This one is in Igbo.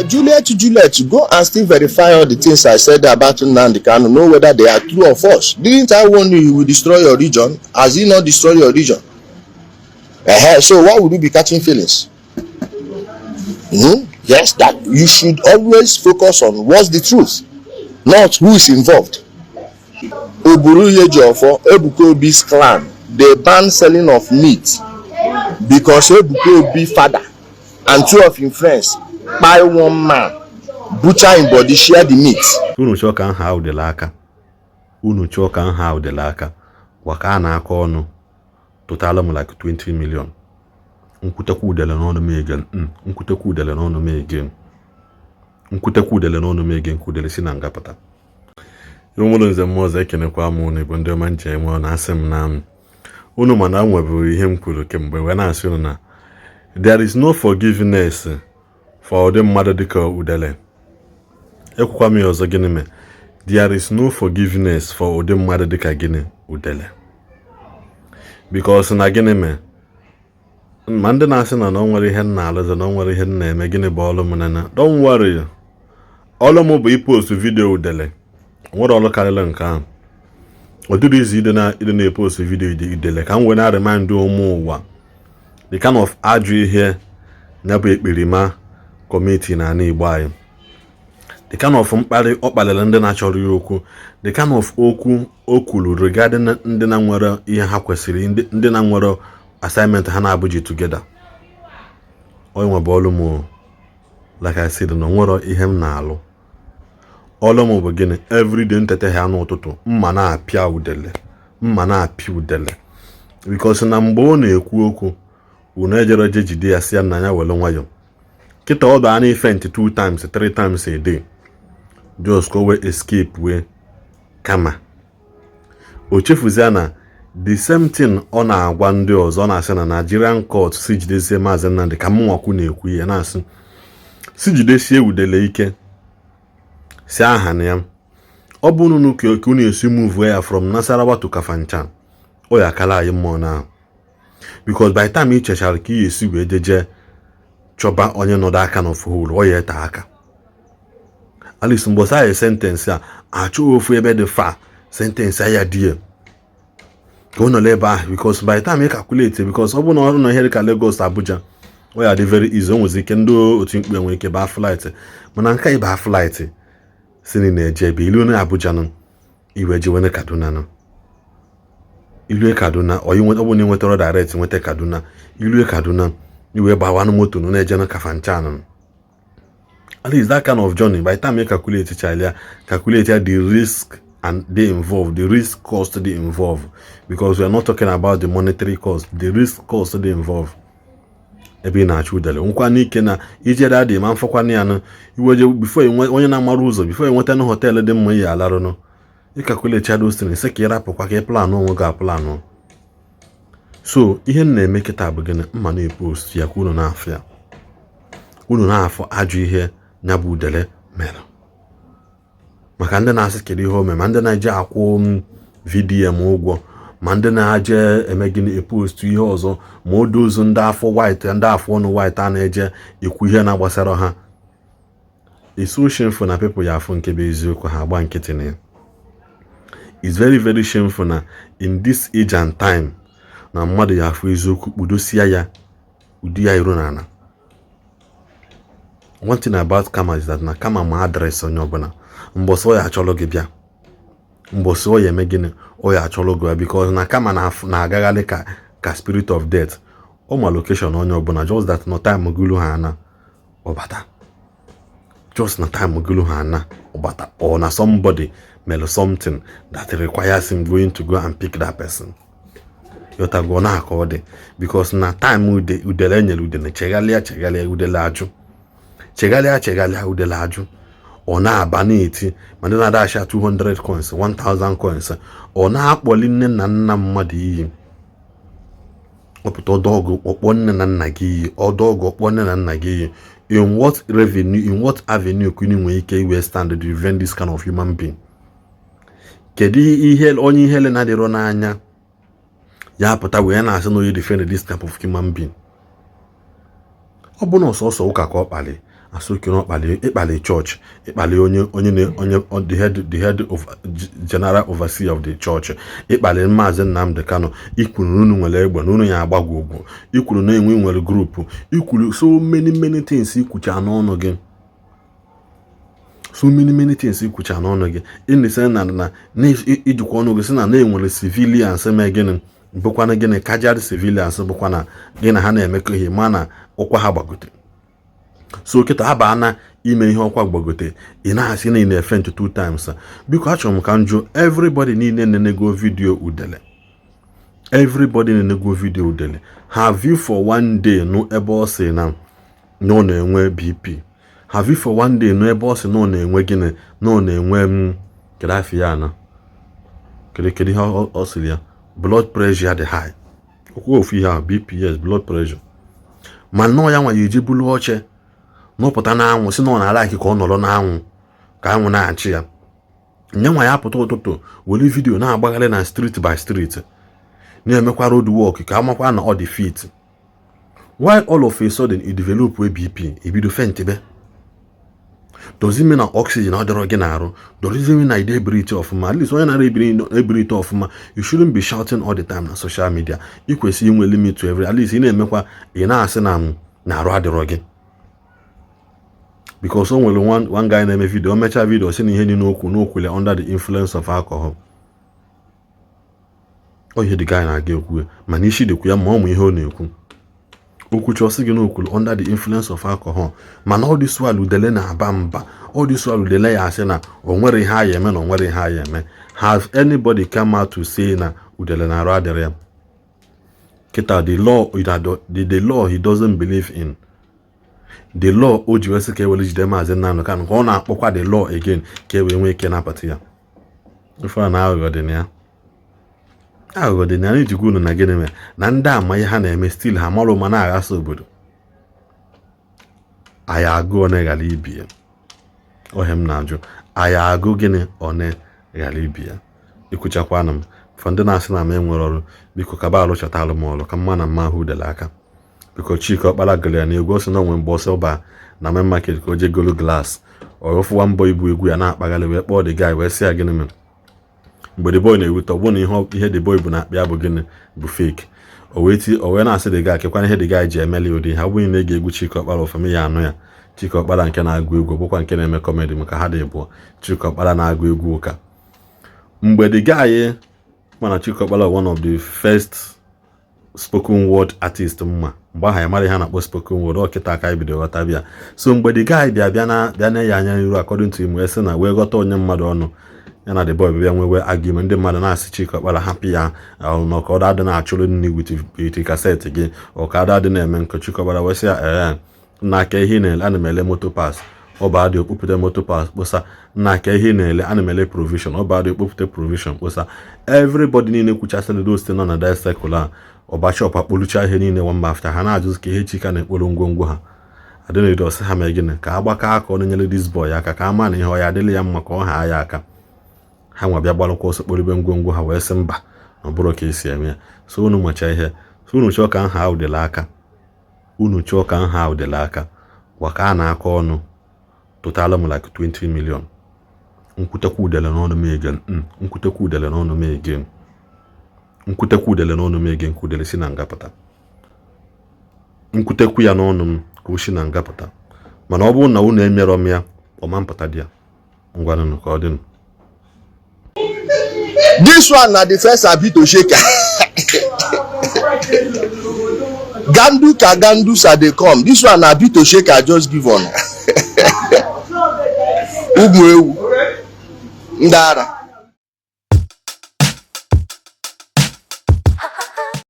Juliet, Juliet, go and still verify all the things I said about Nnamdi Kanu, know whether they are true or false. Didn't I warn you he will destroy your region? Has he not destroyed your region? So why would you be catching feelings? Yes, that you should always focus on what's the truth, not who is involved. Oburu Ihejiofo, Ebuka Obi's clan, they ban selling of meat because Ebuka Obi father and two of him friends kpai one man, butcher him body, share the meat. Unu chọọ ka nha udele aka, unu chọọ ka nha udele aka gwaka a na-akọ ọnụ tụtala m like 20 million. Nkwutekwa udele n'ọnụ m again, nkwutekwa udele n'ọnụ m again, nkwutekwa udele n'ọnụ m again, ka udele si na nga pụta. Ụmụrụ nze mmụọ ọzọ, ekenekwa m unu. Igbo ndị ọma nche enwe na asị m na unu, mana nwebụrụ ihe m kwuru kemgbe wee na-asị unu na there is no forgiveness for ụdị mmadụ dịka udele. Ekwukwa m ya ọzọ, gịnị mee? There is no forgiveness for ụdị mmadụ dịka gịnị? Udele. Because na gịnị mee? Ma ndị na-asị na o nwere ihe m na-alụzi, na o nwere ihe m na-eme, gịnị bụ ọlụ m? Nana, don't worry, ọlụ m bụ ipost video udele. Nwere ọlụ karịrị nke ahụ? Ọ dịrị izu ide na ide na-epost video udele ka m wee na-remind ụmụ ụwa the kind of ajọ ihe ya bụ ekperima committee n'ala Igbo anyị, the kind of mkparị ọ kpaliri ndị na-achọrọ ya okwu, the kind of okwu o kwuru regarding ndị na nwere ihe ha kwesịrị, ndị na nwere assignment ha na-abụji together. Onye nwe bụ ọlụ m. Like I said, na nwere ihe m na-alụ, ọlụ m bụ gịnị? Everyday ntete ha n'ụtụtụ, mma na-apịa udele, mma na-apịa udele, because na mgbe ọ na-ekwu okwu, unu ejere je jide ya, si ya na ya were nwayọ. Kịta ọ baa na faint two times, three times a day, just ka o wee escape wee kama o chefuzie na the same thing ọ na-agwa ndị ọzọ. Ọ na-asị na Nigerian court si jidesie Maazị Nnamdi, ka m nwakwu na-ekwu ya, na-asị si jidesie udele ike, si aha na ya. Ọ bụ unu ka unu esi move ya from Nasarawa to Kafanchan, ọ ya akala anyị mmụọ na, because by the time ị chechara ka ị esi wee jeje chọba onye nọdụ aka n'ofu holu, ọ ya ete aka. At least mgbe anyị sentence a achọ ofu ebe dị fa sentence ya die ka ọ nọrọ ebe ahụ, because by the time ị calculate, because ọ bụrụ na ọ nọ ihe dị ka Lagos, Abuja, ọ ya dị very easy. O nwezi ike ndị otu mkpu enwe ike baa flight, mana nke ịba flight si na na-eje ebe ilu na Abuja nọ, iwe jewene Kaduna nọ, ilue Kaduna, ọ bụ na nwetara direct nweta Kaduna, ilue Kaduna, iwe gbawanụ moto nọ na-eje na Kafanchan. At least that kind of journey, by the time you calculate chalia, calculate the risk and they involved, the risk cost they involved, because we are not talking about the monetary cost, the risk cost they involved. Ebe ị na-achụ udele nkwa n'ike na ijere adị ma mfọkwana ya nụ iweje before onye na-amara ụzọ, before enweta na hotel dị mma iyi alarụnụ, ịcalculate those things, sị ka ị rapụkwa ka ị plan onwe gị aplanụ. So ihe m na-eme kịta bụ gịnị? Mma na-epost ya ka unu na-afụ ya, unu na-afụ ajọ ihe ya bụ udele mere, maka ndị na-asị kedu ihe o mere, ma ndị na-eje akwụ m VDM ụgwọ, ma ndị na-aje eme gịnị, epost ihe ọzọ, ma o dozu ndị afọ white, ndị afọ ọnụ white a na-eje ekwu ihe na-agbasara ha. It's so shameful na people ya afụ nke bụ eziokwu, ha agba nkịtị na ya. It's very very shameful na in this age and time na mmadụ ya afụ eziokwu, kpudosia ya ụdị ya iru n'ala. One thing about karma is that na karma ma address onye ọbụla. Mbọsị ọ ya achọrọ gị bịa, mbọsị ọ ya eme gịnị, ọ ya achọrọ gị bịa, because na karma na-agagharị ka spirit of death. Ọ ma location onye ọbụla, just that no time gụlu ha ana ọbata, just na time gụlu ha ana ọbata, or na somebody mere something that requires him going to go and pick that person. Yọtago na aka ọ dị, because na time ude udele enyere udele, cheghalịa cheghalịa, udele ajụ, cheghalịa cheghalịa, udele ajụ. Ọ na-aba na-eti ma ndị na-adasha 200 coins, 1000 coins, ọ na-akpọli nne na nna mmadụ iyi. Ọpụta ọdọọgụ ọkpọ nne na nna gị iyi, ọdọọgụ ọkpọ nne na nna gị iyi. In what revenue, in what avenue ka unu nwee ike iwe stand to prevent this kind of human being? Kedu ihe onye ihele na-adịrọ n'anya ya pụta wee na-asị na onye defend this type of human being? Ọ bụ na ọsọsọ ụka ka ọ kpali. Asị oke na ịkpali chọọchị, ịkpali onye onye na onye the head of general overseer of the church, ịkpali Maazị Nnamdi Kanu. Ikwuru na unu nwere egbe, na unu ya agbagwo ugwu. Ikwuru na enwe nwere group. Ikwuru so many, many things. Ikwucha n'ọnụ gị so many, many things. Ikwucha n'ọnụ gị ịnịsị na ijikwa ọnụ gị sị na na-enwere civilians mee gịnị, bụkwana gịnị, casual civilians, bụkwa na gị na ha na-emekọ ihe, ma na ọkwa ha gbagote. So kịta ha baa na ime ihe ọkwa gbagote, ị na-asị na ị na-efe ntụ two times. Biko, achọrọ m ka m jụọ everybody niile na-enego video Udele, everybody na-enego video Udele, have you for one day nụ ebe ọ sị na ọ na-enwe BP? Have you for one day nụ ebe ọ sị na ọ na-enwe gịnị, na ọ na-enwe m, kedu afọ ya na kedu ihe ọ sịrị ya, blood pressure dị high? Okwu ofu ihe ahụ, BPS, blood pressure. Ma nnọọ ya nwa ya eji bulu oche nọpụta n'anwụ, si na ọ na-ala ka ọ nọrọ n'anwụ, ka anwụ na-achị ya. Nye nwa ya pụta ụtụtụ, were video na-agbagharị na street by street, na-emekwa road work, ka amakwa na ọ dị fit. While all of a sudden i develop a BP, ebido faintbe, does it mean na oxygen ọ dịrọ gị n'arụ? Does it mean na ide ebirite ọfụma? At least onye nara ebirite ọfụma, you shouldn't be shouting all the time na social media. Ị kwesịrị inwe limit to every. At least ị na-emekwa, ị na-asị na na arụ adịrọ gị, because o nwere one guy na-eme video, o mechaa video, sị na ihe niile okwu n'okwule under the influence of alcohol. Ọ ihe the guy na-aga ekwu, mana isi dịkwa ya ma ọ mụ ihe ọ na-ekwu. Okwuchi ọsị gị n'okwulu under the influence of alcohol. Mana ọ dị swal Udele na-aba mba, ọ dị swal Udele ya asị na o nwere ihe a ya eme, na o nwere ihe a ya eme. Has anybody come out to say na Udele na-arụ adịrị ya kịta? The law, the law he doesn't believe in, the law o ji wesị ka e were jide Maazị Nnamdi Kanu, ka ọ na-akpọkwa the law again ka e wee nwee ike napụta ya. Ife a na aghụghọ dị na ya, aghụghọ dị na ya. Ijikwa unu na gịnị mere na ndị ama ihe ha na-eme, still ha mara ụma na-aghasa obodo anyị. Agụ one ghara ibi ya, ohe m na-ajụ anyị, agụ gịnị one ghara ibi ya? Ikwuchakwanụ m fọ ndị na-asị na m enwere ọrụ, biko kaba alụchatalụ m ọrụ ka mma na mma ahụ Udele aka. Biko, Chika Ọkpara gụrụ ya n'egwu, ọ sị na onwe mgbe ọsọ ba na main market ka o jee golu glass, ọfụwa mbọ ibu egwu ya na-akpagharị, wee kpọọ the guy, wee sị ya gịnị mere. Mgbe the boy na-ewute, ọ bụrụ na ihe the boy bụ na-akpịa bụ gịnị, bụ fake. O wee ti, o wee na-asị the guy kekwana ihe the guy ji emeli ụdị ha. Ọ bụghị na ege egwu Chika Ọkpara ọfụma ya anụ ya. Chika Ọkpara nke na-agụ egwu bụkwa nke na-eme comedy, maka ha dị abụọ. Chika Ọkpara na-agụ egwu ụka, mgbe the guy mana Chika Ọkpara, one of the first spoken word artist mma mgbe aha ya mara ihe a na-akpọ spoken word, ọ kịta aka anyị bido ghọta bịa. So mgbe the guy bịa na ya anya n'iru, according to him, wee sị na wee ghọta onye mmadụ ọnụ ya na the boy bịa nwewe argument. Ndị mmadụ na-asị Chika Ọkpara hapụ ya na ka ọ adị na-achụrụ nri with cassette gị, ọ ka ada adị na-eme nke. Chika Ọkpara wee sị ya, ee, nna, aka ihe ị na-ele, ana m ele moto parts. Ọ bụ adị okpupụta moto parts kposa. Nna, aka ihe ị na-ele, ana m ele provision. Ọ bụ adị okpupụta provision kposa. Everybody niile kwuchasịrị those nọ na that circle a, ọba shop akpolucha ihe niile one after. Ha na-ajụzi ka ihe Chika na-ekporo ngwongwo ha adịnịdị. Ọsị ha mee gịnị, ka agbakọ aka ọnụ nyere this boy aka, ka a ma na ihe ọ ya adịla ya mma, ka ọ haa ya aka. Ha nwa bịa gbalụkwa ọsọ kporibe ngwongwo ha, wee sị mba, na ọ bụrụ ka esi eme ya. So unu macha ihe, so unu chọọ ka nha Udele aka, unu chọọ ka nha Udele aka gwa ka a na-akọ ọnụ tụtala m like 20 million. Nkwutekwa Udele n'ọnụ m again, nkwutekwa Udele n'ọnụ m again, nkwutekwa Udele n'ọnụ m again, ka Udele si na nga pụta. Nkwutekwu ya n'ọnụ m, ka o si na nga pụta. Mana ọ bụrụ na unu emerọ m ya, ọma mpụta dị ya. Ngwanụnụ, ka ọ dịnụ. This one na the first abi to shake. Gandu ka gandusa dey come. This one na abi to shake I just give una. Ụmụ ewu ndị ara.